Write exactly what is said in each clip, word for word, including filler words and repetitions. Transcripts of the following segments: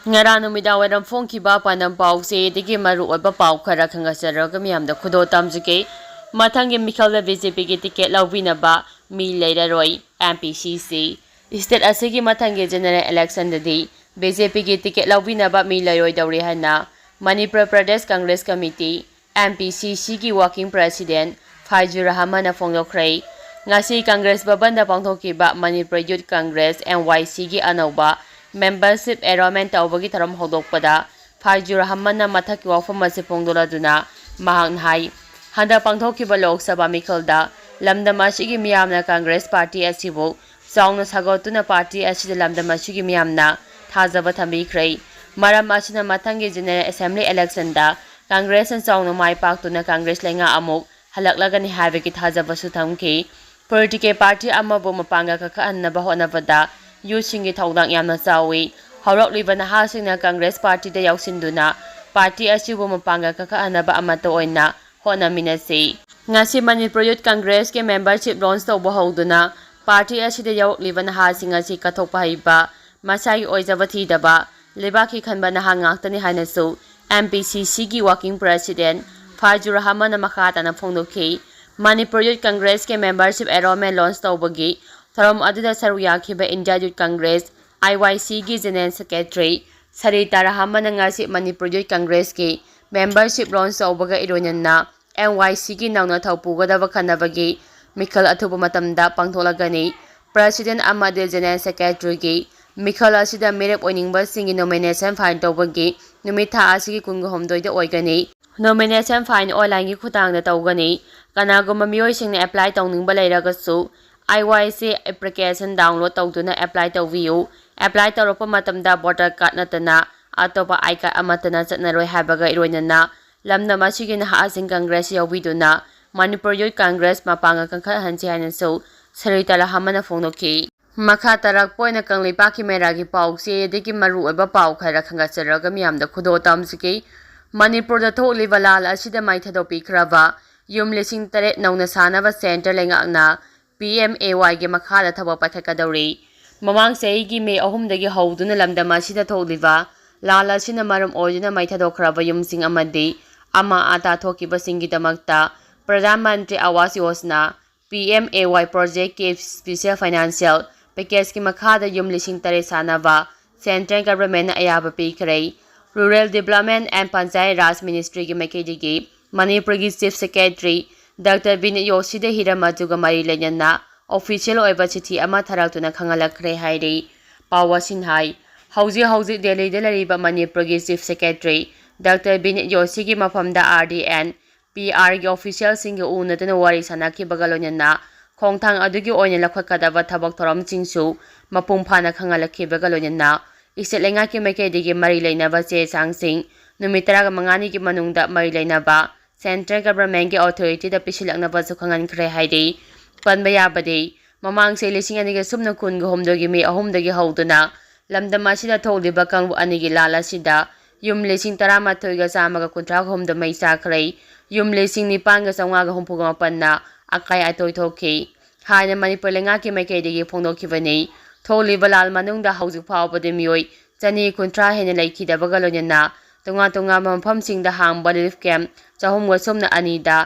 ꯉꯔꯥꯡ ꯅꯨꯃꯤꯗꯥꯡ ꯋꯥꯏꯔꯝ ꯐꯣꯡꯈꯤꯕ ꯄꯥꯟꯗꯝ ꯄꯥꯎꯆꯦꯗꯒꯤ ꯃꯔꯨ ꯑꯣꯏꯕ ꯄꯥꯎ ꯈꯔ ꯈꯪꯒꯠꯆꯔꯒ ꯃꯤꯌꯥꯝꯗ ꯈꯨꯗꯣꯜ ꯇꯝꯖꯒꯦ꯫ ꯃꯊꯪꯒꯤ ꯃꯤꯈꯜꯗ ꯕꯤ ꯖꯦ ꯄꯤꯒꯤ ꯇꯤꯀꯦꯠ ꯂꯧꯕꯤꯅꯕ ꯃꯤ ꯂꯩꯔꯔꯣꯏ꯫ ꯑꯦꯝ ꯄꯤ ꯁꯤ ꯁꯤ ꯁ꯭ꯇꯦꯠ ꯑꯁꯤꯒꯤ ꯃꯊꯪꯒꯤ ꯖꯦꯅꯔꯦꯜ ꯏꯂꯦꯛꯁꯟꯗꯗꯤ ꯕꯤ ꯖꯦ ꯄꯤꯒꯤ ꯇꯤꯀꯦꯠ ꯂꯧꯕꯤꯅꯕ ꯃꯤ ꯂꯩꯔꯣꯏꯗꯧꯔꯤ ꯍꯥꯏꯅ Manipur Pradesh Congress committee, M P ꯁꯤ ꯁꯤꯒꯤ ꯋꯥꯔꯀꯤꯡ ꯄ꯭ꯔꯦꯁꯤꯗꯦꯟꯠ ꯐꯥꯏꯖꯨꯔ ꯔꯍꯃꯟꯅ ꯐꯣꯡꯗꯣꯛꯈ꯭ꯔꯦ꯫ ꯉꯁꯤ ꯀꯪꯒ꯭ꯔꯦꯁ ꯚꯕꯟꯗ ꯄꯥꯡꯊꯣꯛꯈꯤꯕ ꯃꯅꯤꯄꯨꯔ ꯌꯨꯠ ꯀꯪꯒ꯭ꯔꯦꯁ, ꯑꯦꯝ ꯋꯥꯏ ꯁꯤꯒꯤ ꯑꯅꯧꯕ ꯃꯦꯝꯕꯔꯁꯤꯞ ꯑꯦꯔꯣꯜꯃꯦꯟ ꯇꯧꯕꯒꯤ ꯊꯧꯔꯝ ꯍꯧꯗꯣꯛꯄꯗ ꯐꯥꯏꯖꯨꯔ ꯔꯍꯃꯟꯅ ꯃꯊꯛꯀꯤ ꯋꯥꯐꯝ ꯑꯁꯤ ꯐꯣꯡꯗꯣꯛꯂꯗꯨꯅ ꯃꯍꯥꯛꯅ ꯍꯥꯏ, ꯍꯟꯗꯛ ꯄꯥꯡꯊꯣꯛꯈꯤꯕ ꯂꯣꯛ ꯁꯚꯥ ꯃꯤꯈꯜꯗ ꯂꯝꯗꯝ ꯑꯁꯤꯒꯤ ꯃꯤꯌꯥꯝꯅ ꯀꯪꯒ꯭ꯔꯦꯁ ꯄꯥꯔꯇꯤ ꯑꯁꯤꯕꯨ ꯆꯥꯎꯅ ꯁꯧꯒꯠꯇꯨꯅ ꯄꯥꯔꯇꯤ ꯑꯁꯤꯗ ꯂꯝꯗꯝ ꯑꯁꯤꯒꯤ ꯃꯤꯌꯥꯝꯅ ꯊꯥꯖꯕ ꯊꯝꯕꯤꯈ꯭ꯔꯦ꯫ ꯃꯔꯝ ꯑꯁꯤꯅ ꯃꯊꯪꯒꯤ ꯖꯦꯅꯔꯦꯜ ꯑꯦꯁꯦꯝꯕ꯭ꯂꯤ ꯏꯂꯦꯛꯁꯟꯗ ꯀꯪꯒ꯭ꯔꯦꯁꯅ ꯆꯥꯎꯅ ꯃꯥꯏ ꯄꯥꯛꯇꯨꯅ ꯀꯪꯒ꯭ꯔꯦꯁ ꯂꯩꯉꯥꯛ ꯑꯃꯨꯛ ꯍꯜꯂꯛꯂꯒꯅꯤ ꯍꯥꯏꯕꯒꯤ ꯊꯥꯖꯕꯁꯨ ꯊꯝꯈꯤ꯫ ꯄꯣꯂꯤꯇꯤꯀꯦꯜ ꯄꯥꯔꯇꯤ ꯑꯃꯕꯨ ꯃꯄꯥꯡꯒꯜ ꯀꯟꯈꯠꯍꯟꯅꯕ ꯍꯣꯠꯅꯕꯗ ꯌꯨꯠꯁꯤꯡꯒꯤ ꯊꯧꯗꯥꯡ ꯌꯥꯝꯅ ꯆꯥꯎꯏ꯫ ꯍꯧꯔꯛꯂꯤꯕ ꯅꯍꯥꯁꯤꯡꯅ ꯀꯪꯒ꯭ꯔꯦꯁ ꯄꯥꯔꯇꯤꯗ ꯌꯥꯎꯁꯤꯟꯗꯨꯅ ꯄꯥꯔꯇꯤ ꯑꯁꯤꯕꯨ ꯃꯄꯥꯡꯒꯜ ꯀꯟꯈꯠꯍꯟꯅꯕ ꯑꯃꯠꯇ ꯑꯣꯏꯅ ꯍꯣꯠꯅꯃꯤꯟꯅꯁꯤ꯫ ꯉꯁꯤ ꯃꯅꯤꯄꯨꯔ ꯌꯨꯠ ꯀꯪꯒ꯭ꯔꯦꯁꯀꯤ ꯃꯦꯝꯕꯔꯁꯤꯞ ꯂꯣꯟꯆ ꯇꯧꯕ ꯍꯧꯗꯨꯅ ꯄꯥꯔꯇꯤ ꯑꯁꯤꯗ ꯌꯥꯎꯔꯛꯂꯤꯕ ꯅꯍꯥꯁꯤꯡ ꯑꯁꯤ ꯀꯠꯊꯣꯛꯄ ꯍꯩꯕ, ꯃꯁꯥꯒꯤ ꯑꯣꯏꯖꯕ ꯊꯤꯗꯕ, ꯂꯩꯕꯥꯛꯀꯤ ꯈꯟꯕ ꯅꯍꯥ ꯉꯥꯛꯇꯅꯤ ꯍꯥꯏꯅꯁꯨ ꯑꯦꯝ ꯄꯤ ꯁꯤ ꯁꯤꯒꯤ ꯋꯥꯔꯀꯤꯡ ꯄ꯭ꯔꯦꯁꯤꯗꯦꯟꯠ ꯐꯥꯏꯖꯨꯔ ꯔꯍꯃꯟꯅ ꯃꯈꯥ ꯇꯥꯅ ꯐꯣꯡꯗꯣꯛꯈꯤ꯫ ꯃꯅꯤꯄꯨꯔ ꯌꯨꯠ ꯀꯪꯒ꯭ꯔꯦꯁꯀꯤ ꯃꯦꯝꯕꯔꯁꯤꯞ ꯑꯦꯔꯣꯜꯃꯦꯟ ꯂꯣꯟꯆ ꯇꯧꯕꯒꯤ ꯊꯧꯔꯝ ꯑꯗꯨꯗ ꯁꯔꯨꯛ ꯌꯥꯈꯤꯕ ꯏꯟꯗꯤꯌꯥ ꯌꯨꯠ ꯀꯪꯒ꯭ꯔꯦꯁ, ꯑꯥꯏ ꯋꯥꯏ ꯁꯤꯒꯤ ꯖꯦꯅꯔꯦꯜ ꯁꯦꯀ꯭ꯔꯦꯇꯔꯤ ꯁꯔꯤꯇꯥ ꯔꯍꯃꯟꯅ ꯉꯁꯤ ꯃꯅꯤꯄꯨꯔ ꯌꯨꯠ ꯀꯪꯒ꯭ꯔꯦꯁꯀꯤ ꯃꯦꯝꯕꯔꯁꯤꯞ ꯂꯣꯟꯆ ꯇꯧꯕꯒ ꯏꯔꯣꯏꯅꯅ ꯑꯦꯝ ꯋꯥꯏ ꯁꯤꯒꯤ ꯅꯧꯅ ꯊꯧ ꯄꯨꯒꯗꯕ ꯈꯟꯅꯕꯒꯤ ꯃꯤꯈꯜ ꯑꯊꯨꯕ ꯃꯇꯝꯗ ꯄꯥꯡꯊꯣꯛꯂꯒꯅꯤ꯫ ꯄ꯭ꯔꯦꯁꯤꯗꯦꯟꯠ ꯑꯃꯗꯤ ꯖꯦꯅꯔꯦꯜ ꯁꯦꯀ꯭ꯔꯦꯇꯔꯤꯒꯤ ꯃꯤꯈꯜ ꯑꯁꯤꯗ ꯃꯤꯔꯦꯞ ꯑꯣꯏꯅꯤꯡꯕꯁꯤꯡꯒꯤ ꯅꯣꯃꯤꯅꯦꯁꯟ ꯐꯥꯏꯜ ꯇꯧꯕꯒꯤ ꯅꯨꯃꯤꯠ ꯊꯥ ꯑꯁꯤꯒꯤ ꯀꯨꯟꯒ ꯍꯨꯝꯗꯣꯏꯗ ꯑꯣꯏꯒꯅꯤ꯫ ꯅꯣꯃꯤꯅꯦꯁꯟ ꯐꯥꯏꯜ ꯑꯣꯟꯂꯥꯏꯟꯒꯤ ꯈꯨꯠꯊꯥꯡꯗ ꯇꯧꯒꯅꯤ꯫ ꯀꯅꯥꯒꯨꯝꯕ ꯃꯤꯑꯣꯏꯁꯤꯡꯅ ꯑꯦꯄ꯭ꯂꯥꯏ ꯇꯧꯅꯤꯡꯕ ꯂꯩꯔꯒꯁꯨ, ꯑꯥꯏ ꯋꯥꯏ ꯁꯤ ꯑꯦꯄ꯭ꯂꯤꯀꯦꯁꯟ ꯗꯥꯎꯟꯂꯣꯗ ꯇꯧꯗꯨꯅ ꯑꯦꯄ꯭ꯂꯥꯏ ꯇꯧꯕꯤꯌꯨ꯫ ꯑꯦꯄ꯭ꯂꯥꯏ ꯇꯧꯔꯛꯄ ꯃꯇꯝꯗ ꯚꯣꯇꯔ ꯀꯥꯔꯗ ꯅꯠꯇꯅ ꯑꯇꯣꯞꯄ ꯑꯥꯏ ꯀꯥꯔꯗ ꯑꯃꯠꯇꯅ ꯆꯠꯅꯔꯣꯏ ꯍꯥꯏꯕꯒ ꯏꯔꯣꯏꯅꯅ ꯂꯝꯗꯝ ꯑꯁꯤꯒꯤ ꯅꯍꯥꯁꯤꯡ ꯀꯪꯒ꯭ꯔꯦꯁ ꯌꯥꯎꯕꯤꯗꯨꯅ ꯃꯅꯤꯄꯨꯔ ꯌꯨꯠ ꯀꯪꯒ꯭ꯔꯦꯁ ꯃꯄꯥꯡꯒꯜ ꯀꯟꯈꯠꯍꯟꯁꯤ ꯍꯥꯏꯅꯁꯨ ꯁꯔꯤꯇꯥ ꯔꯍꯃꯟꯅ ꯐꯣꯡꯗꯣꯛꯈꯤ꯫ ꯃꯈꯥ ꯇꯥꯔꯛꯄ ꯑꯣꯏꯅ ꯀꯪꯂꯩꯄꯥꯛꯀꯤ ꯃꯦꯔꯥꯒꯤ ꯄꯥꯎꯆꯦꯗꯒꯤ ꯃꯔꯨꯑꯣꯏꯕ ꯄꯥꯎ ꯈꯔ ꯈꯪꯒꯠꯆꯔꯒ ꯃꯤꯌꯥꯝꯗ ꯈꯨꯗꯣꯜ ꯇꯝꯖꯒꯦ꯫ ꯃꯅꯤꯄꯨꯔꯗ ꯊꯣꯛꯂꯤꯕ ꯂꯥꯜ ꯑꯁꯤꯗ ꯃꯩ ꯊꯥꯗꯣꯛꯄꯤꯈ꯭ꯔꯕ ꯌꯨꯝ ꯂꯤꯁꯤꯡ ꯇꯔꯦꯠ ꯅꯧꯅ ꯁꯥꯅꯕ ꯁꯦꯟꯇꯔ ꯂꯩꯉꯥꯛꯅ ꯄꯤ ꯑꯦꯝ ꯑꯦ ꯋꯥꯏꯒꯤ ꯃꯈꯥꯗ ꯊꯕꯛ ꯄꯥꯏꯈꯠꯀꯗꯧꯔꯤ꯫ ꯃꯃꯥꯡ ꯆꯍꯤꯒꯤ ꯃꯦ ꯑꯍꯨꯝꯗꯒꯤ ꯍꯧꯗꯨꯅ ꯂꯝꯗꯝ ꯑꯁꯤꯗ ꯊꯣꯛꯂꯤꯕ ꯂꯥꯟ ꯑꯁꯤꯅ ꯃꯔꯝ ꯑꯣꯏꯗꯨꯅ ꯃꯩ ꯊꯥꯗꯣꯛꯈ꯭ꯔꯕ ꯌꯨꯝꯁꯤꯡ ꯑꯃꯗꯤ ꯑꯃꯥꯡ ꯑꯇꯥ ꯊꯣꯛꯈꯤꯕꯁꯤꯡꯒꯤꯗꯃꯛꯇ Pradhan Mantri Awas Yojana, P M A Y ꯄ꯭ꯔꯣꯖꯦꯛꯀꯤ ꯏꯁꯄꯤꯁꯦꯜ ꯐꯥꯏꯅꯥꯟꯁꯤꯌꯦꯜ ꯄꯦꯀꯦꯖꯀꯤ ꯃꯈꯥꯗ ꯌꯨꯝ ꯂꯤꯁꯤꯡ ꯇꯔꯦꯠ ꯁꯥꯅꯕ ꯁꯦꯟꯇ꯭ꯔꯦꯜ ꯒꯚꯔꯟꯃꯦꯟꯠꯅ ꯑꯌꯥꯕ ꯄꯤꯈ꯭ꯔꯦ꯫ Rural Development and Panchayat Raj Ministryꯒꯤ ꯃꯥꯏꯀꯩꯗꯒꯤ ꯃꯅꯤꯄꯨꯔꯒꯤ ꯆꯤꯐ ꯁꯦꯀ꯭ꯔꯦꯇꯔꯤ ꯗꯥꯛꯇꯔ ꯕꯤꯅꯤꯠ ꯖꯣꯁꯤꯗ ꯍꯤꯔꯝ ꯑꯗꯨꯒ ꯃꯔꯤ ꯂꯩꯅꯅ ꯑꯣꯐꯤꯁꯤꯌꯦꯜ ꯑꯣꯏꯕ ꯆꯤꯊꯤ ꯑꯃ ꯊꯥꯔꯛꯇꯨꯅ ꯈꯪꯍꯜꯂꯛꯈ꯭ꯔꯦ ꯍꯥꯏꯔꯤ꯫ ꯄꯥꯎ ꯑꯁꯤꯅ ꯍꯥꯏ, ꯍꯧꯖꯤꯛ ꯍꯧꯖꯤꯛ ꯗꯦꯜꯂꯤꯗ ꯂꯩꯔꯤꯕ ꯃꯅꯤꯄꯨꯔꯒꯤ ꯆꯤꯐ ꯁꯦꯀ꯭ꯔꯦꯇꯔꯤ ꯗꯥꯛꯇꯔ ꯕꯤꯅꯤꯠ ꯖꯣꯁꯤꯒꯤ ꯃꯐꯝꯗ ꯑꯥꯔ ꯗꯤ ꯑꯦꯟ ꯄꯤ ꯑꯥꯔꯒꯤ ꯑꯣꯐꯤꯁꯤꯌꯦꯜꯁꯤꯡꯒ ꯎꯅꯗꯨꯅ ꯋꯥꯔꯤ ꯁꯥꯟꯅꯈꯤꯕꯒ ꯂꯣꯏꯅꯅ ꯈꯣꯡꯊꯥꯡ ꯑꯗꯨꯒꯤ ꯑꯣꯏꯅ ꯂꯧꯈꯠꯀꯗꯕ ꯊꯕꯛ ꯊꯧꯔꯝꯁꯤꯡꯁꯨ ꯃꯄꯨꯡ ꯐꯥꯅ ꯈꯪꯍꯜꯂꯛꯈꯤꯕꯒ ꯂꯣꯏꯅꯅ ꯏꯁꯇꯦꯠ ꯂꯩꯉꯥꯛꯀꯤ ꯃꯥꯏꯀꯩꯗꯒꯤ ꯃꯔꯤ ꯂꯩꯅꯕ ꯆꯦ ꯆꯥꯡꯁꯤꯡ ꯅꯨꯃꯤꯠ ꯇꯔꯥꯃꯉꯥꯅꯤꯒꯤ ꯃꯅꯨꯡꯗ ꯃꯔꯤ ꯂꯩꯅꯕ ꯁꯦꯟꯇ꯭ꯔꯦꯜ ꯒꯚꯔꯟꯃꯦꯟꯠꯀꯤ ꯑꯣꯊꯣꯔꯤꯇꯤꯗ ꯄꯤꯁꯤꯜꯂꯛꯅꯕꯁꯨ ꯈꯪꯍꯟꯈ꯭ꯔꯦ ꯍꯥꯏꯔꯤ꯫ ꯄꯟꯕ ꯌꯥꯕꯗꯤ, ꯃꯃꯥꯡ ꯆꯍꯤ ꯂꯤꯁꯤꯡ ꯑꯅꯤꯒ ꯁꯨꯞꯅ ꯀꯨꯟꯒ ꯍꯨꯝꯗꯣꯏꯒꯤ ꯃꯦ ꯑꯍꯨꯝꯗꯒꯤ ꯍꯧꯗꯨꯅ ꯂꯝꯗꯝ ꯑꯁꯤꯗ ꯊꯣꯛꯂꯤꯕ ꯀꯥꯡꯂꯨꯞ ꯑꯅꯤꯒꯤ ꯂꯥꯟ ꯑꯁꯤꯗ ꯌꯨꯝ ꯂꯤꯁꯤꯡ ꯇꯔꯥꯃꯥꯊꯣꯏꯒ ꯆꯥꯝꯃꯒ ꯀꯨꯟꯊ꯭ꯔꯥ ꯍꯨꯝꯗꯣꯏ ꯃꯩ ꯆꯥꯈ꯭ꯔꯦ꯫ ꯌꯨꯝ ꯂꯤꯁꯤꯡ ꯅꯤꯄꯥꯟꯒ ꯆꯥꯝꯃꯉꯥꯒ ꯍꯨꯝꯐꯨꯒ ꯃꯥꯄꯟꯅ ꯑꯀꯥꯏ ꯑꯇꯣꯏ ꯊꯣꯛꯈꯤ ꯍꯥꯏꯅ ꯃꯅꯤꯄꯨꯔ ꯂꯩꯉꯥꯛꯀꯤ ꯃꯥꯏꯀꯩꯗꯒꯤ ꯐꯣꯡꯗꯣꯛꯈꯤꯕꯅꯤ꯫ ꯊꯣꯛꯂꯤꯕ ꯂꯥꯟ ꯃꯅꯨꯡꯗ ꯍꯧꯖꯤꯛ ꯐꯥꯎꯕꯗ ꯃꯤꯑꯣꯏ ꯆꯅꯤ ꯀꯨꯟꯊ꯭ꯔꯥ ꯍꯦꯟꯅ ꯂꯩꯈꯤꯗꯕꯒ ꯂꯣꯏꯅꯅ ꯇꯣꯉꯥꯟ ꯇꯣꯉꯥꯟꯕ ꯃꯐꯝꯁꯤꯡꯗ ꯍꯥꯡꯕ ꯔꯤꯂꯤꯐ ꯀꯦꯝꯞ ꯆꯍꯨꯝꯒ ꯁꯨꯞꯅ ꯑꯅꯤꯗ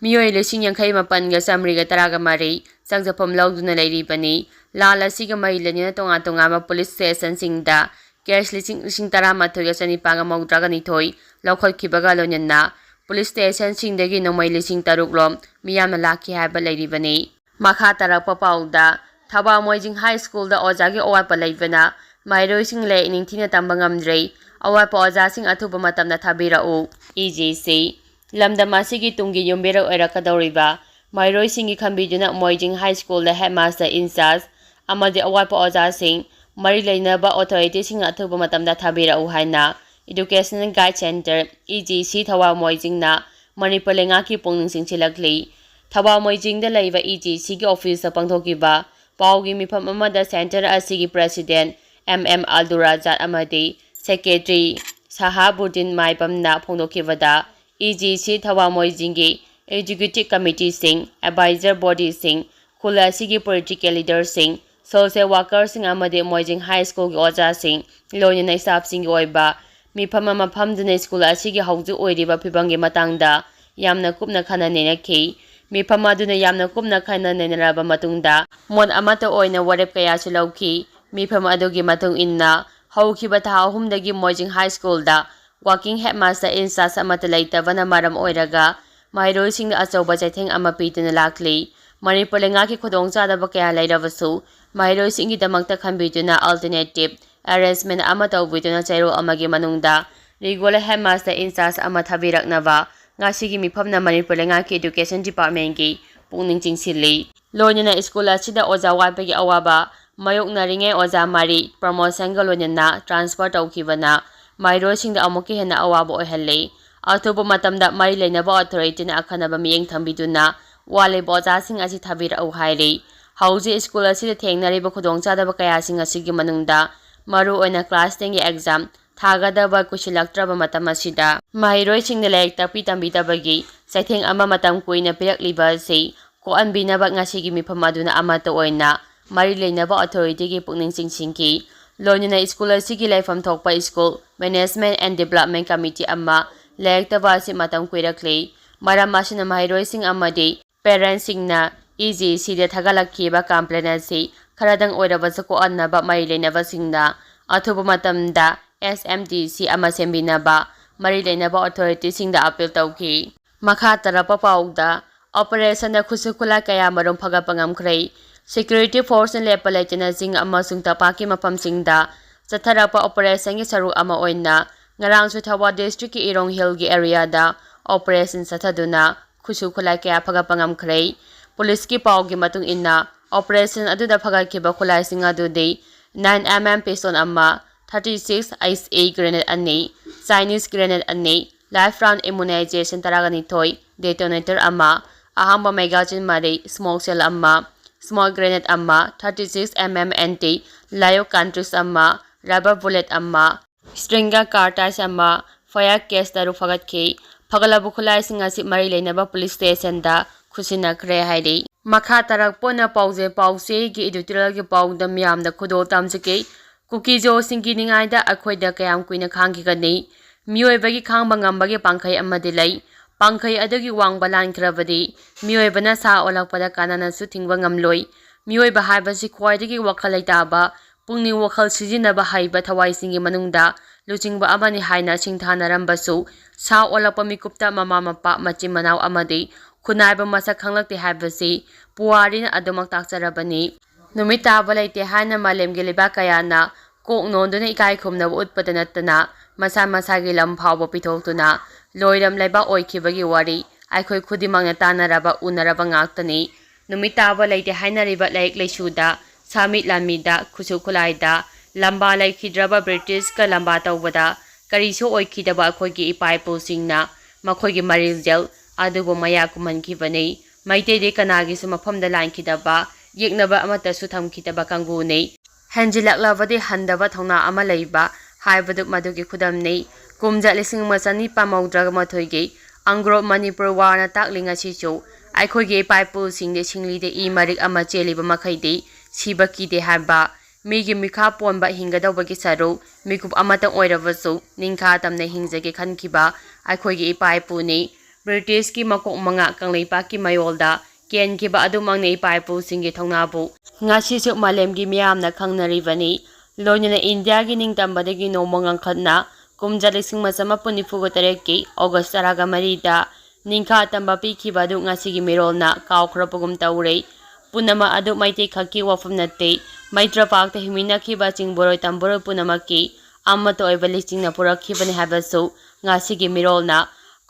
ꯃꯤꯑꯣꯏ ꯂꯤꯁꯤꯡ ꯌꯥꯡꯈꯩ ꯃꯥꯄꯟꯒ ꯆꯥꯃꯔꯤꯒ ꯇꯔꯥꯒ ꯃꯔꯤ ꯆꯪꯖꯐꯝ ꯂꯧꯗꯨꯅ ꯂꯩꯔꯤꯕꯅꯤ꯫ ꯂꯥꯟ ꯑꯁꯤꯒ ꯃꯔꯤ ꯂꯩꯅꯅ ꯇꯣꯉꯥꯟ ꯇꯣꯉꯥꯟꯕ ꯄꯨꯂꯤꯁ ꯁ꯭ꯇꯦꯁꯟꯁꯤꯡꯗ ꯀꯦꯁ ꯂꯤꯁꯤꯡ, ꯂꯤꯁꯤꯡ ꯇꯔꯥꯃꯥꯊꯣꯏꯒ ꯆꯅꯤꯄꯥꯟꯒ ꯃꯧꯗ꯭ꯔꯥꯒ ꯅꯤꯊꯣꯏ ꯂꯧꯈꯠꯈꯤꯕꯒ ꯂꯣꯏꯅꯅ ꯄꯨꯂꯤꯁ ꯁ꯭ꯇꯦꯁꯟꯁꯤꯡꯗꯒꯤ ꯅꯣꯡꯃꯩ ꯂꯤꯁꯤꯡ ꯇꯔꯨꯛ ꯔꯣꯝ ꯃꯤꯌꯥꯝꯅ ꯂꯥꯛꯈꯤ ꯍꯥꯏꯕ ꯂꯩꯔꯤꯕꯅꯤ꯫ ꯃꯈꯥ ꯇꯥꯔꯛꯄ ꯄꯥꯎꯗ, ꯊꯧꯕꯥꯜ ꯃꯣꯏꯖꯤꯡ ꯍꯥꯏ ꯁ꯭ꯀꯨꯜꯗ ꯑꯣꯖꯥꯒꯤ ꯑꯋꯥꯠꯄ ꯂꯩꯕꯅ ꯃꯍꯩꯔꯣꯏꯁꯤꯡ ꯂꯥꯏꯔꯤꯛ ꯅꯤꯡꯊꯤꯅ ꯇꯝꯕ ꯉꯝꯗ꯭ꯔꯦ꯫ ꯑꯋꯥꯠꯄ ꯑꯣꯖꯥꯁꯤꯡ ꯑꯊꯨꯕ ꯃꯇꯝꯗ ꯊꯥꯕꯤꯔꯛꯎ꯫ ꯏ ꯖꯤ ꯁꯤ꯫ ꯂꯝꯗꯝ ꯑꯁꯤꯒꯤ ꯇꯨꯡꯒꯤ ꯌꯨꯝꯕꯤꯔꯦꯜ ꯑꯣꯏꯔꯛꯀꯗꯧꯔꯤꯕ ꯃꯍꯩꯔꯣꯏꯁꯤꯡꯒꯤ ꯈꯟꯕꯤꯗꯨꯅ ꯃꯣꯏꯖꯤꯡ ꯍꯥꯏ ꯁ꯭ꯀꯨꯜꯗ ꯍꯦꯗꯃꯥꯁꯇꯔ ꯏꯟꯆꯥꯔꯖ ꯑꯃꯗꯤ ꯑꯋꯥꯠꯄ ꯑꯣꯖꯥꯁꯤꯡ ꯃꯔꯤ ꯂꯩꯅꯕ ꯑꯣꯊꯣꯔꯤꯇꯤꯁꯤꯡꯅ ꯑꯊꯨꯕ ꯃꯇꯝꯗ ꯊꯥꯕꯤꯔꯛꯎ ꯍꯥꯏꯅ educational guide centre, E G C, Thoubal ꯃꯣꯏꯖꯤꯡꯅ Manipur ꯂꯩꯉꯥꯛꯀꯤ ꯄꯨꯛꯅꯤꯡ ꯆꯤꯡꯁꯤꯜꯂꯛꯂꯤ꯫ ꯊꯧꯕꯥꯜ ꯃꯣꯏꯖꯤꯡꯗ ꯂꯩꯕ ꯏ ꯖꯤ ꯁꯤꯒꯤ ꯑꯣꯐꯤꯁꯇ ꯄꯥꯡꯊꯣꯛꯈꯤꯕ ꯄꯥꯎꯒꯤ ꯃꯤꯐꯝ ꯑꯃꯗ ꯁꯦꯟꯇꯔ ꯑꯁꯤꯒꯤ ꯄ꯭ꯔꯦꯁꯤꯗꯦꯟꯠ ꯑꯦꯝ ꯑꯦꯝ ꯑꯜꯗꯨꯔꯥꯖꯥꯠ ꯑꯃꯗꯤ ꯁꯦꯀ꯭ꯔꯦꯇꯔꯤ ꯁꯍꯥꯕꯨꯗꯤꯟ ꯃꯥꯏꯕꯝꯅ ꯐꯣꯡꯗꯣꯛꯈꯤꯕꯗ, ꯏ ꯖꯤ ꯁꯤ ꯊꯧꯕꯥꯜ ꯃꯣꯏꯖꯤꯡꯒꯤ ꯑꯦꯛꯖꯤꯀ꯭ꯌꯨꯇꯤꯚ ꯀꯃꯤꯇꯤꯁꯤꯡ, ꯑꯦꯗꯚꯥꯏꯖꯔ ꯕꯣꯗꯤꯁꯤꯡ, ꯈꯨꯜ ꯑꯁꯤꯒꯤ ꯄꯣꯂꯤꯇꯤꯀꯦꯜ ꯂꯤꯗꯔꯁꯤꯡ, social workerꯁꯤꯡ ꯑꯃꯗꯤ ꯃꯣꯏꯖꯤꯡ High Schoolꯒꯤ ꯑꯣꯖꯥꯁꯤꯡ, ꯂꯣꯏꯅꯅ staffꯁꯤꯡꯒꯤ ꯑꯣꯏꯕ ꯃꯤꯐꯝ ꯑꯃ ꯐꯝꯗꯨꯅ ꯁ꯭ꯀꯨꯜ ꯑꯁꯤꯒꯤ ꯍꯧꯖꯤꯛ ꯑꯣꯏꯔꯤꯕ ꯐꯤꯕꯝꯒꯤ ꯃꯇꯥꯡꯗ ꯌꯥꯝꯅ ꯀꯨꯞꯅ ꯈꯟꯅ ꯅꯩꯅꯈꯤ꯫ ꯃꯤꯐꯝ ꯑꯗꯨꯅ ꯌꯥꯝꯅ ꯀꯨꯞꯅ ꯈꯟꯅ ꯅꯩꯅꯔꯕ ꯃꯇꯨꯡꯗ ꯃꯣꯠ ꯑꯃꯠꯇ ꯑꯣꯏꯅ ꯋꯥꯔꯦꯞ ꯀꯌꯥꯁꯨ ꯂꯧꯈꯤ꯫ ꯃꯤꯐꯝ ꯑꯗꯨꯒꯤ ꯃꯇꯨꯡ ꯏꯟꯅ ꯍꯧꯈꯤꯕ ꯊꯥ ꯑꯍꯨꯝꯗꯒꯤ ꯃꯣꯏꯖꯤꯡ High Schoolꯗ working headmaster in charge ꯑꯃꯠꯇ ꯂꯩꯇꯕꯅ ꯃꯔꯝ ꯑꯣꯏꯔꯒ ꯃꯍꯩꯔꯣꯏꯁꯤꯡꯗ ꯑꯆꯧꯕ ꯆꯩꯊꯦꯡ ꯑꯃ ꯄꯤꯗꯨꯅ ꯂꯥꯛꯂꯤ꯫ ꯃꯅꯤꯄꯨꯔ ꯂꯩꯉꯥꯛꯀꯤ ꯈꯨꯗꯣꯡꯆꯥꯗꯕ ꯀꯌꯥ ꯂꯩꯔꯕꯁꯨ ꯃꯍꯩꯔꯣꯏꯁꯤꯡꯒꯤꯗꯃꯛꯇ ꯈꯟꯕꯤꯗꯨꯅ alternative arrangement ꯑꯃ ꯇꯧꯕꯤꯗꯨꯅ ꯆꯌꯣꯜ ꯑꯃꯒꯤ ꯃꯅꯨꯡꯗ regular headmaster in charge ꯑꯃ ꯊꯥꯕꯤꯔꯛꯅꯕ ꯉꯁꯤꯒꯤ ꯃꯤꯐꯝꯅ ꯃꯅꯤꯄꯨꯔ ꯂꯩꯉꯥꯛꯀꯤ education departmentꯀꯤ ꯄꯨꯛꯅꯤꯡ ꯆꯤꯡꯁꯤꯜꯂꯤ꯫ ꯂꯣꯏꯅꯅ ꯁ꯭ꯀꯨꯜ ꯑꯁꯤꯗ ꯑꯣꯖꯥ ꯋꯥꯠꯄꯒꯤ ꯑꯋꯥꯕ ꯃꯥꯌꯣꯛꯅꯔꯤꯉꯩ ꯑꯣꯖꯥ ꯃꯔꯤ promotionꯒ ꯂꯣꯏꯅꯅ transfer ꯇꯧꯈꯤꯕꯅ ꯃꯍꯩꯔꯣꯏꯁꯤꯡꯗ ꯑꯃꯨꯛꯀ ꯍꯦꯟꯅ ꯑꯋꯥꯕ ꯑꯣꯏꯍꯜꯂꯤ꯫ ꯑꯊꯨꯕ ꯃꯇꯝꯗ ꯃꯔꯤ ꯂꯩꯅꯕ authorityꯅ ꯑꯈꯟꯅꯕ ꯃꯤꯠꯌꯦꯡ ꯊꯝꯕꯤꯗꯨꯅ ꯋꯥꯠꯂꯤꯕ ꯑꯣꯖꯥꯁꯤꯡ ꯑꯁꯤ ꯊꯥꯕꯤꯔꯛꯎ ꯍꯥꯏꯔꯤ꯫ ꯍꯧꯖꯤꯛ ꯁ꯭ꯀꯨꯜ ꯑꯁꯤꯗ ꯊꯦꯡꯅꯔꯤꯕ ꯈꯨꯗꯣꯡꯆꯥꯗꯕ ꯀꯌꯥꯁꯤꯡ ꯑꯁꯤꯒꯤ ꯃꯅꯨꯡꯗ ꯃꯔꯨꯑꯣꯏꯅ class tenꯒꯤ exam ꯊꯥꯒꯗꯕ ꯀꯨꯏꯁꯤꯜꯂꯛꯇ꯭ꯔꯕ ꯃꯇꯝ ꯑꯁꯤꯗ ꯃꯍꯩꯔꯣꯏꯁꯤꯡꯗ ꯂꯥꯏꯔꯤꯛ ꯇꯥꯛꯄꯤ ꯇꯝꯕꯤꯗꯕꯒꯤ ꯆꯩꯊꯦꯡ ꯑꯃ ꯃꯇꯝ ꯀꯨꯏꯅ ꯄꯤꯔꯛꯂꯤꯕ ꯑꯁꯤ ꯀꯣꯛꯍꯟꯕꯤꯅꯕ ꯉꯁꯤꯒꯤ ꯃꯤꯐꯝ ꯑꯗꯨꯅ ꯑꯃꯠꯇ ꯑꯣꯏꯅ ꯃꯔꯤ ꯂꯩꯅꯕ authorityꯒꯤ ꯄꯨꯛꯅꯤꯡ ꯆꯤꯡꯁꯤꯟꯈꯤ꯫ ꯂꯣꯏꯅꯅ ꯁ꯭ꯀꯨꯜ ꯑꯁꯤꯒꯤ ꯂꯩꯐꯝ ꯊꯣꯛꯄ school management and development committee ꯑꯃ ꯂꯩꯔꯛꯇꯕ ꯑꯁꯤ ꯃꯇꯝ ꯀꯨꯏꯔꯛꯂꯤ꯫ ꯃꯔꯝ ꯑꯁꯤꯅ ꯃꯍꯩꯔꯣꯏꯁꯤꯡ ꯑꯃꯗꯤ parentsꯁꯤꯡꯅ EGCꯗ ꯊꯥꯒꯠꯂꯛꯈꯤꯕ complaint ꯑꯁꯤ ꯈꯔꯗꯪ ꯑꯣꯏꯔꯕꯁꯨ ꯀꯣꯛꯍꯟꯅꯕ ꯃꯔꯤ ꯂꯩꯅꯕꯁꯤꯡꯅ ꯑꯊꯨꯕ ꯃꯇꯝꯗ SMDC ꯑꯃ ꯁꯦꯝꯕꯤꯅꯕ ꯃꯔꯤ ꯂꯩꯅꯕ authorityꯁꯤꯡꯗ appeal ꯇꯧꯈꯤ꯫ ꯃꯈꯥ ꯇꯥꯔꯛꯄ ꯄꯥꯎꯗ, operationꯗ ꯈꯨꯠꯁꯨ ꯈꯨꯠꯂꯥꯏ ꯀꯌꯥ ꯃꯔꯨꯝ ꯐꯒꯠꯄ ꯉꯝꯈ꯭ꯔꯦ꯫ Security forceꯅ ꯂꯦꯞꯄ ꯂꯩꯇꯅ ꯆꯤꯡ ꯑꯃꯁꯨꯡ ꯇꯝꯄꯥꯛꯀꯤ ꯃꯐꯝꯁꯤꯡꯗ ꯆꯠꯊꯔꯛꯄ operationꯒꯤ ꯁꯔꯨꯛ ꯑꯃ ꯑꯣꯏꯅ ꯉꯔꯥꯡꯁꯨ ꯊꯧꯕꯥꯜ districtꯀꯤ ꯏꯔꯣꯡ hillꯒꯤ areaꯗ operation ꯆꯠꯊꯗꯨꯅ ꯈꯨꯠꯁꯨ ꯈꯨꯠꯂꯥꯏ ꯀꯌꯥ ꯐꯒꯠꯄ ꯉꯝꯈ꯭ꯔꯦ꯫ Policeꯀꯤ ꯄꯥꯎꯒꯤ ꯃꯇꯨꯡ ꯏꯟꯅ, operation ꯑꯗꯨꯗ ꯐꯒꯠꯈꯤꯕ ꯈꯨꯠꯂꯥꯏꯁꯤꯡ ꯑꯗꯨꯗꯤ nine MM pistol ꯑꯃ, thirty six HE grenade ꯑꯅꯤ, Chinese grenade ꯑꯅꯤ, live round immunization ꯇꯔꯥꯅꯤꯊꯣꯏ, detonator ꯑꯃ, ꯑꯍꯥꯡꯕ magazine ꯃꯔꯤ, smoke shell ꯑꯃ, smoke grenade ꯑꯃ, thirty six MM anti riot cartridge ꯑꯃ, rubber bullet ꯑꯃ, string gun cartridge ꯑꯃ, fire case ꯇꯔꯨꯛ ꯐꯒꯠꯈꯤ꯫ ꯐꯒꯠꯂꯕ ꯈꯨꯠꯂꯥꯏꯁꯤꯡ ꯑꯁꯤ ꯃꯔꯤ ꯂꯩꯅꯕ police stationꯗ ꯈꯨꯠꯁꯤꯟꯅꯈ꯭ꯔꯦ ꯍꯥꯏꯔꯤ꯫ ꯃꯈꯥ ꯇꯥꯔꯛꯄ ꯑꯣꯏꯅ ꯄꯥꯎꯖꯦ, ꯄꯥꯎꯆꯦꯒꯤ editorialꯒꯤ ꯄꯥꯎꯗ ꯃꯤꯌꯥꯝꯗ ꯈꯨꯗꯣꯜ ꯇꯝꯖꯒꯦ꯫ ꯀꯨꯀꯤꯖꯣꯁꯤꯡꯒꯤ ꯅꯤꯡꯉꯥꯏꯗ ꯑꯩꯈꯣꯏꯗ ꯀꯌꯥꯝ ꯀꯨꯏꯅ ꯈꯥꯡꯈꯤꯒꯅꯤ? ꯃꯤꯑꯣꯏꯕꯒꯤ ꯈꯥꯡꯕ ꯉꯝꯕꯒꯤ ꯄꯥꯡꯈꯩ ꯑꯃꯗꯤ ꯂꯩ꯫ ꯄꯥꯡꯈꯩ ꯑꯗꯨꯒꯤ ꯋꯥꯡꯕ ꯂꯥꯟꯈ꯭ꯔꯕꯗꯤ ꯃꯤꯑꯣꯏꯕꯅ ꯁꯥ ꯑꯣꯜꯂꯛꯄꯗ ꯀꯅꯥꯅꯁꯨ ꯊꯤꯡꯕ ꯉꯝꯂꯣꯏ꯫ ꯃꯤꯑꯣꯏꯕ ꯍꯥꯏꯕꯁꯤ ꯈ꯭ꯋꯥꯏꯗꯒꯤ ꯋꯥꯈꯜ ꯂꯩꯇꯥꯕ, ꯄꯨꯛꯅꯤꯡ ꯋꯥꯈꯜ ꯁꯤꯖꯤꯟꯅꯕ ꯍꯩꯕ ꯊꯋꯥꯏꯁꯤꯡꯒꯤ ꯃꯅꯨꯡꯗ ꯂꯨꯆꯤꯡꯕ ꯑꯃꯅꯤ ꯍꯥꯏꯅ ꯁꯤꯡꯊꯥꯅꯔꯝꯕꯁꯨ, ꯁꯥ ꯑꯣꯜꯂꯛꯄ ꯃꯤꯀꯨꯞꯇ ꯃꯃꯥ ꯃꯄꯥ, ꯃꯆꯤꯟ ꯃꯅꯥꯎ ꯑꯃꯗꯤ ꯈꯨꯟꯅꯥꯏꯕ ꯃꯁꯛ ꯈꯪꯂꯛꯇꯦ ꯍꯥꯏꯕꯁꯤ ꯄꯨꯋꯥꯔꯤꯅ ꯑꯗꯨꯃꯛ ꯇꯥꯛꯆꯔꯕꯅꯤ꯫ ꯅꯨꯃꯤꯠ ꯇꯥꯕ ꯂꯩꯇꯦ ꯍꯥꯏꯅ ꯃꯥꯂꯦꯝꯒꯤ ꯂꯩꯕꯥꯛ ꯀꯌꯥꯅ ꯀꯣꯛ ꯅꯣꯟꯗꯨꯅ ꯏꯀꯥꯏ ꯈꯨꯝꯅꯕ ꯎꯠꯄꯗ ꯅꯠꯇꯅ, ꯃꯁꯥ ꯃꯁꯥꯒꯤ ꯂꯝ ꯐꯥꯎꯕ ꯄꯤꯊꯣꯛꯇꯨꯅ ꯂꯣꯏꯔꯝ ꯂꯩꯕꯥꯛ ꯑꯣꯏꯈꯤꯕꯒꯤ ꯋꯥꯔꯤ ꯑꯩꯈꯣꯏ ꯈꯨꯗꯤꯡꯃꯛꯅ ꯇꯥꯟꯅꯔꯕ, ꯎꯅꯔꯕ ꯉꯥꯛꯇꯅꯤ꯫ ꯅꯨꯃꯤꯠ ꯇꯥꯕ ꯂꯩꯇꯦ ꯍꯥꯏꯅꯔꯤꯕ ꯂꯥꯏꯔꯤꯛ ꯂꯥꯏꯁꯨꯗ, ꯁꯥꯃꯤꯠ ꯂꯥꯟꯃꯤꯗ, ꯈꯨꯠꯁꯨ ꯈꯨꯠꯂꯥꯏꯗ ꯂꯝꯕꯥ ꯂꯩꯈꯤꯗ꯭ꯔꯕ ꯕ꯭ꯔꯤꯇꯤꯁꯀ ꯂꯝꯕꯥ ꯇꯧꯕꯗ ꯀꯔꯤꯁꯨ ꯑꯣꯏꯈꯤꯗꯕ ꯑꯩꯈꯣꯏꯒꯤ ꯏꯄꯥ ꯏꯄꯨꯁꯤꯡꯅ ꯃꯈꯣꯏꯒꯤ ꯃꯔꯤꯜꯖꯦꯜ ꯑꯗꯨꯕꯨ ꯃꯌꯥ ꯀꯨꯝꯍꯟꯈꯤꯕꯅꯤ꯫ ꯃꯩꯇꯩꯗꯤ ꯀꯅꯥꯒꯤꯁꯨ ꯃꯐꯝꯗ ꯂꯥꯟꯈꯤꯗꯕ, ꯌꯦꯛꯅꯕ ꯑꯃꯠꯇꯁꯨ ꯊꯝꯈꯤꯗꯕ ꯀꯥꯡꯕꯨꯅꯤ꯫ ꯍꯦꯟꯖꯤꯜꯂꯛꯂꯕꯗꯤ ꯍꯟꯗꯕ ꯊꯧꯅꯥ ꯑꯃ ꯂꯩꯕ ꯍꯥꯏꯕꯗꯨ ꯃꯗꯨꯒꯤ ꯈꯨꯗꯝꯅꯤ꯫ ꯀꯨꯝꯖꯥ ꯂꯤꯁꯤꯡ ꯑꯃ ꯆꯅꯤꯄꯥꯟ ꯃꯧꯗ꯭ꯔꯥ ꯃꯥꯊꯣꯏꯒꯤ ꯑꯪꯒ꯭ꯔꯣ ꯃꯅꯤꯄꯨꯔ ꯋꯥꯔꯅ ꯇꯥꯛꯂꯤ ꯉꯁꯤꯁꯨ ꯑꯩꯈꯣꯏꯒꯤ ꯏꯄꯥ ꯏꯄꯨꯁꯤꯡꯗꯤ ꯁꯤꯡꯂꯤꯗ ꯏ ꯃꯔꯤꯛ ꯑꯃ ꯆꯦꯜꯂꯤꯕ ꯃꯈꯩꯗꯤ ꯁꯤꯕ ꯀꯤꯗꯦ ꯍꯥꯏꯕ꯫ ꯃꯤꯒꯤ ꯃꯤꯈꯥ ꯄꯣꯟꯕ ꯍꯤꯡꯒꯗꯧꯕꯒꯤ ꯁꯔꯨꯛ ꯃꯤꯀꯨꯞ ꯑꯃꯇꯪ ꯑꯣꯏꯔꯕꯁꯨ ꯅꯤꯡꯈꯥ ꯇꯝꯅ ꯍꯤꯡꯖꯒꯦ ꯈꯟꯈꯤꯕ ꯑꯩꯈꯣꯏꯒꯤ ꯏꯄꯥ ꯏꯄꯨꯅꯤ꯫ ꯕ꯭ꯔꯤꯇꯤꯁꯀꯤ ꯃꯀꯣꯛ ꯃꯉꯥ ꯀꯪꯂꯩꯄꯥꯛꯀꯤ ꯃꯌꯣꯜꯗ ꯀꯦꯟꯈꯤꯕ ꯑꯗꯨꯃꯛꯅ ꯏꯄꯥ ꯏꯄꯨꯁꯤꯡꯒꯤ ꯊꯧꯅꯥꯕꯨ ꯉꯁꯤꯁꯨ ꯃꯥꯂꯦꯝꯒꯤ ꯃꯤꯌꯥꯝꯅ ꯈꯪꯅꯔꯤꯕꯅꯤ꯫ ꯂꯣꯏꯅꯅ ꯏꯟꯗꯤꯌꯥꯒꯤ ꯅꯤꯡꯇꯝꯕꯗꯒꯤ ꯅꯣꯡꯃ ꯉꯟꯈꯠꯅ ꯀꯨꯝꯖꯥ ꯂꯤꯁꯤꯡ ꯑꯃ ꯆꯃꯥꯄꯟ ꯅꯤꯐꯨꯒ ꯇꯔꯦꯠꯀꯤ ꯑꯣꯒꯁ ꯇꯔꯥꯒ ꯃꯔꯤꯗ ꯅꯤꯡꯈꯥ ꯇꯝꯕ ꯄꯤꯈꯤꯕ ꯑꯗꯨ ꯉꯁꯤꯒꯤ ꯃꯤꯔꯣꯜꯅ ꯀꯥꯎꯈ꯭ꯔꯕꯒꯨꯝ ꯇꯧꯔꯦ꯫ ꯄꯨꯝꯅꯃꯛ ꯑꯗꯨ ꯃꯩꯇꯩ ꯈꯛꯀꯤ ꯋꯥꯐꯝ ꯅꯠꯇꯦ꯫ ꯃꯩꯇ꯭ꯔꯄꯥꯛꯇ ꯍꯤꯡꯃꯤꯟꯅꯈꯤꯕ ꯆꯤꯡꯕꯣꯔꯣꯏ ꯇꯝꯕꯣꯔꯣꯏ ꯄꯨꯝꯅꯃꯛꯀꯤ ꯑꯃꯠꯇ ꯑꯣꯏꯕ ꯂꯤꯆꯤꯡꯅ ꯄꯨꯔꯛꯈꯤꯕꯅꯤ ꯍꯥꯏꯕꯁꯨ ꯉꯁꯤꯒꯤ ꯃꯤꯔꯣꯜꯅ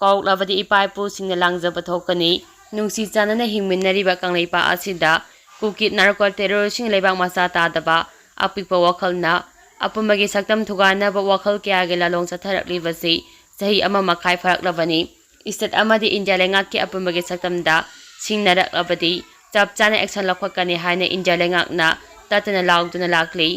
ꯀꯥꯎꯔꯛꯂꯕꯗꯤ ꯏꯄꯥ ꯏꯄꯨꯁꯤꯡꯅ ꯂꯥꯡꯖꯕ ꯊꯣꯛꯀꯅꯤ꯫ ꯅꯨꯡꯁꯤ ꯆꯥꯟꯅꯅ ꯍꯤꯡꯃꯤꯟꯅꯔꯤꯕ ꯀꯪꯂꯩꯄꯥꯛ ꯑꯁꯤꯗ ꯀꯨꯀꯤ ꯅꯥꯔꯀꯣ ꯇꯦꯔꯣꯔꯤꯁꯁꯤꯡ ꯂꯩꯕꯥꯛ ꯃꯆꯥ ꯇꯥꯗꯕ ꯑꯄꯤꯛꯄ ꯋꯥꯈꯜꯅ ꯑꯄꯨꯟꯕꯒꯤ ꯁꯛꯇꯝ ꯊꯨꯒꯥꯏꯅꯕ ꯋꯥꯈꯜ ꯀꯌꯥꯒꯤ ꯂꯥꯂꯣꯡ ꯆꯠꯊꯔꯛꯂꯤꯕꯁꯤ ꯆꯍꯤ ꯑꯃ ꯃꯈꯥꯏ ꯐꯥꯔꯛꯂꯕꯅꯤ꯫ ꯏꯁꯇꯦꯠ ꯑꯃꯗꯤ ꯏꯟꯗꯤꯌꯥ ꯂꯩꯉꯥꯛꯀꯤ ꯑꯄꯨꯟꯕꯒꯤ ꯁꯛꯇꯝꯗ ꯁꯤꯡꯅꯔꯛꯂꯕꯗꯤ ꯆꯞ ꯆꯥꯅ action ꯂꯧꯈꯠꯀꯅꯤ ꯍꯥꯏꯅ ꯏꯟꯗꯤꯌꯥ ꯂꯩꯉꯥꯛꯅ ꯇꯠꯇꯅ ꯂꯥꯎꯗꯨꯅ ꯂꯥꯛꯂꯤ꯫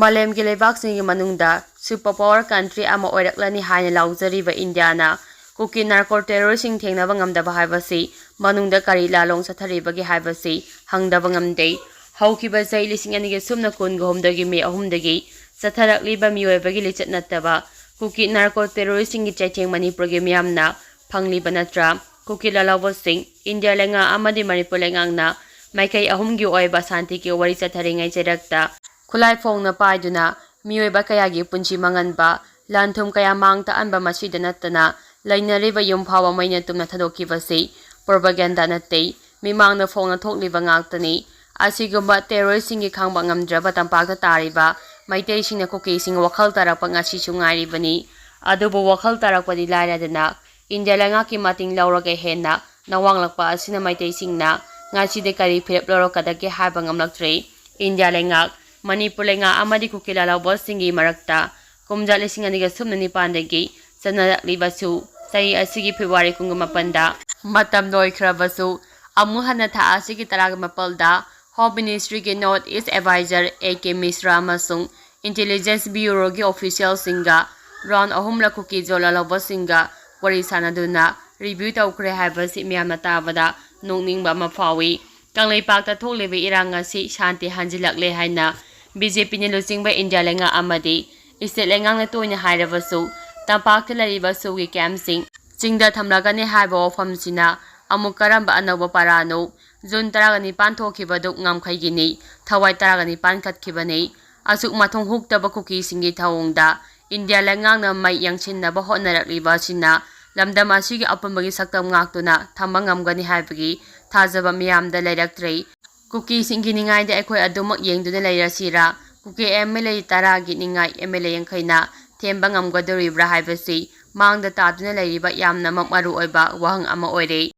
ꯃꯥꯂꯦꯝꯒꯤ ꯂꯩꯕꯥꯛꯁꯤꯡꯒꯤ ꯃꯅꯨꯡꯗ super power country ꯑꯃ ꯑꯣꯏꯔꯛꯂꯅꯤ ꯍꯥꯏꯅ ꯂꯥꯎꯖꯔꯤꯕ ꯏꯟꯗꯤꯌꯥꯅ ꯀꯨꯀꯤ ꯅꯥꯔꯀꯣ ꯇꯦꯔꯣꯔꯤꯁꯁꯤꯡ ꯊꯦꯡꯅꯕ ꯉꯝꯗꯕ ꯍꯥꯏꯕꯁꯤ ꯃꯅꯨꯡꯗ ꯀꯔꯤ ꯂꯥꯂꯣꯡ ꯆꯠꯊꯔꯤꯕꯒꯦ ꯍꯥꯏꯕꯁꯤ ꯍꯪꯗꯕ ꯉꯝꯗꯦ꯫ ꯍꯧꯈꯤꯕ ꯆꯍꯤ ꯂꯤꯁꯤꯡ ꯑꯅꯤꯒ ꯁꯨꯞꯅ ꯀꯨꯟꯒ ꯍꯨꯝꯗꯣꯏꯒꯤ ꯃꯦ ꯑꯍꯨꯝꯗꯒꯤ ꯆꯠꯊꯔꯛꯂꯤꯕ ꯃꯤꯑꯣꯏꯕꯒꯤ ꯂꯤꯆꯠ ꯅꯠꯇꯕ ꯀꯨꯀꯤ ꯅꯥꯔꯀꯣ ꯇꯦꯔꯣꯔꯤꯁꯁꯤꯡꯒꯤ ꯆꯩꯊꯦꯡ ꯃꯅꯤꯄꯨꯔꯒꯤ ꯃꯤꯌꯥꯝꯅ ꯐꯪꯂꯤꯕ ꯅꯠꯇ꯭ꯔꯥ? ꯀꯨꯀꯤ ꯂꯥꯂꯧꯕꯁꯤꯡ, ꯏꯟꯗꯤꯌꯥ ꯂꯩꯉꯥꯛ ꯑꯃꯗꯤ ꯃꯅꯤꯄꯨꯔ ꯂꯩꯉꯥꯛꯅ ꯃꯥꯏꯀꯩ ꯑꯍꯨꯝꯒꯤ ꯑꯣꯏꯕ ꯁꯥꯟꯇꯤꯒꯤ ꯋꯥꯔꯤ ꯆꯠꯊꯔꯤꯉꯩ ꯆꯩꯔꯛꯇ ꯈꯨꯠꯂꯥꯏ ꯐꯣꯡꯅ ꯄꯥꯏꯗꯨꯅ ꯃꯤꯑꯣꯏꯕ ꯀꯌꯥꯒꯤ ꯄꯨꯟꯁꯤ ꯃꯥꯡꯍꯟꯕ, ꯂꯟ ꯊꯨꯝ ꯀꯌꯥ ꯃꯥꯡ ꯇꯥꯛꯍꯟꯕ ꯃꯁꯤꯗ ꯅꯠꯇꯅ ꯂꯩꯅꯔꯤꯕ ꯌꯨꯝ ꯐꯥꯎꯕ ꯃꯩꯅ ꯇꯨꯝꯅ ꯊꯥꯗꯣꯛꯈꯤꯕꯁꯤ ꯄ꯭ꯔꯣꯄꯥꯒꯦꯟꯗꯥ ꯅꯠꯇꯦ, ꯃꯤꯃꯥꯡꯗ ꯐꯣꯡꯅ ꯊꯣꯛꯂꯤꯕ ꯉꯥꯛꯇꯅꯤ꯫ ꯑꯁꯤꯒꯨꯝꯕ ꯇꯦꯔꯣꯔꯤꯁꯁꯤꯡꯒꯤ ꯈꯥꯡꯕ ꯉꯝꯗ꯭ꯔꯕ ꯇꯝꯄꯥꯛꯇ ꯇꯥꯔꯤꯕ ꯃꯩꯇꯩꯁꯤꯡꯅ ꯀꯨꯀꯤꯁꯤꯡ ꯋꯥꯈꯜ ꯇꯥꯔꯛꯄ ꯉꯁꯤꯁꯨ ꯉꯥꯏꯔꯤꯕꯅꯤ꯫ ꯑꯗꯨꯕꯨ ꯋꯥꯈꯜ ꯇꯥꯔꯛꯄꯗꯤ ꯂꯥꯏꯔꯗꯅ ꯏꯟꯗꯤꯌꯥ ꯂꯩꯉꯥꯛꯀꯤ ꯃꯇꯦꯡ ꯂꯧꯔꯒ ꯍꯦꯟꯅ ꯅꯋꯥꯡꯂꯛꯄ ꯑꯁꯤꯅ ꯃꯩꯇꯩꯁꯤꯡꯅ ꯉꯁꯤꯗꯤ ꯀꯔꯤ ꯐꯤꯔꯦꯞ ꯂꯧꯔꯛꯀꯗꯒꯦ ꯍꯥꯏꯕ ꯉꯝꯂꯛꯇ꯭ꯔꯦ꯫ ꯏꯟꯗꯤꯌꯥ ꯂꯩꯉꯥꯛ, ꯃꯅꯤꯄꯨꯔ ꯂꯩꯉꯥꯛ ꯑꯃꯗꯤ ꯀꯨꯀꯤ ꯂꯥꯂꯧꯕꯁꯤꯡꯒꯤ ꯃꯔꯛꯇ ꯀꯨꯝꯖꯥ ꯂꯤꯁꯤꯡ ꯑꯅꯤꯒ ꯁꯨꯞꯅ ꯅꯤꯄꯥꯟꯗꯒꯤ ꯆꯠꯅꯔꯛꯂꯤꯕꯁꯨ ꯆꯍꯤ ꯑꯁꯤꯒꯤ ꯐꯦꯕ꯭ꯔꯨꯋꯥꯔꯤ ꯀꯨꯟꯒ ꯃꯥꯄꯟꯗ ꯃꯇꯝ ꯂꯣꯏꯈ꯭ꯔꯕꯁꯨ, ꯑꯃꯨꯛ ꯍꯟꯅ ꯊꯥ ꯑꯁꯤꯒꯤ ꯇꯔꯥꯒ ꯃꯥꯄꯜꯗ ꯍꯣꯝ ꯃꯤꯅꯤꯁꯇ꯭ꯔꯤꯒꯤ north east adviser A K Mishra ꯑꯃꯁꯨꯡ ꯏꯟꯇꯦꯂꯤꯖꯦꯟꯁ ꯕ꯭ꯌꯨꯔꯣꯒꯤ ꯑꯣꯐꯤꯁꯤꯌꯦꯜꯁꯤꯡꯒ ꯔꯥꯎꯟ ꯑꯍꯨꯝꯂꯛ ꯀꯨꯀꯤ ꯖꯣ ꯂꯥꯂꯧꯕꯁꯤꯡꯒ ꯋꯥꯔꯤ ꯁꯥꯅꯗꯨꯅ ꯔꯤꯚ꯭ꯌꯨ ꯇꯧꯈ꯭ꯔꯦ ꯍꯥꯏꯕꯁꯤ ꯃꯤꯌꯥꯝꯅ ꯇꯥꯕꯗ ꯅꯣꯛꯅꯤꯡꯕ ꯑꯃ ꯐꯥꯎꯏ꯫ ꯀꯪꯂꯩꯄꯥꯛꯇ ꯊꯣꯛꯂꯤꯕ ꯏꯔꯥꯡ ꯑꯁꯤ ꯁꯥꯟꯇꯤ ꯍꯟꯖꯤꯜꯂꯛꯂꯦ ꯍꯥꯏꯅ ꯕꯤ ꯖꯦ ꯄꯤꯅ ꯂꯨꯆꯤꯡꯕ ꯏꯟꯗꯤꯌꯥ ꯂꯩꯉꯥꯛ ꯑꯃꯗꯤ ꯏꯁꯇꯦꯠ ꯂꯩꯉꯥꯛꯅ ꯇꯣꯏꯅ ꯍꯥꯏꯔꯕꯁꯨ, ꯇꯝꯄꯥꯛꯇ ꯂꯩꯔꯤꯕ ꯁꯨꯒꯤ ꯀꯦꯝꯞꯁꯤꯡ ꯆꯤꯡꯗ ꯊꯝꯂꯒꯅꯤ ꯍꯥꯏꯕ ꯋꯥꯐꯝꯁꯤꯅ ꯑꯃꯨꯛ ꯀꯔꯝꯕ ꯑꯅꯧꯕ ꯄꯔꯥꯅꯣ? ꯖꯨꯟ ꯇꯔꯥꯒ ꯅꯤꯄꯥꯟ ꯊꯣꯛꯈꯤꯕꯗꯨ ꯉꯝꯈꯩꯒꯤꯅꯤ, ꯊꯋꯥꯏ ꯇꯔꯥꯒ ꯅꯤꯄꯥꯟ ꯀꯠꯈꯤꯕꯅꯤ꯫ ꯑꯁꯨꯛ ꯃꯊꯣꯡ ꯍꯨꯛꯇꯕ ꯀꯨꯀꯤꯁꯤꯡꯒꯤ ꯊꯧꯑꯣꯡꯗ ꯏꯟꯗꯤꯌꯥ ꯂꯩꯉꯥꯛꯅ ꯃꯩ ꯌꯥꯡꯁꯤꯟꯅꯕ ꯍꯣꯠꯅꯔꯛꯂꯤꯕ ꯑꯁꯤꯅ ꯂꯝꯗꯝ ꯑꯁꯤꯒꯤ ꯑꯄꯨꯟꯕꯒꯤ ꯁꯛꯇꯝ ꯉꯥꯛꯇꯨꯅ ꯊꯝꯕ ꯉꯝꯒꯅꯤ ꯍꯥꯏꯕꯒꯤ ꯊꯥꯖꯕ ꯃꯤꯌꯥꯝꯗ ꯂꯩꯔꯛꯇ꯭ꯔꯦ꯫ ꯀꯨꯀꯤꯁꯤꯡꯒꯤ ꯅꯤꯡꯉꯥꯏꯗ ꯑꯩꯈꯣꯏ ꯑꯗꯨꯃꯛ ꯌꯦꯡꯗꯨꯅ ꯂꯩꯔꯁꯤꯔꯥ? ꯀꯨꯀꯤ ꯑꯦꯝ ꯑꯦꯜ ꯑꯦ ꯇꯔꯥꯒꯤ ꯅꯤꯡꯉꯥꯏ ꯑꯦꯝ ꯑꯦꯜ ꯑꯦ ꯌꯥꯡꯈꯩꯅ ꯊꯦꯝꯕ ꯉꯝꯒꯗꯧꯔꯤꯕ꯭ꯔꯥ ꯍꯥꯏꯕꯁꯤ ꯃꯥꯡꯗ ꯇꯥꯗꯨꯅ ꯂꯩꯔꯤꯕ ꯌꯥꯝꯅꯃꯛ ꯃꯔꯨꯑꯣꯏꯕ ꯋꯥꯍꯪ ꯑꯃ ꯑꯣꯏꯔꯦ꯫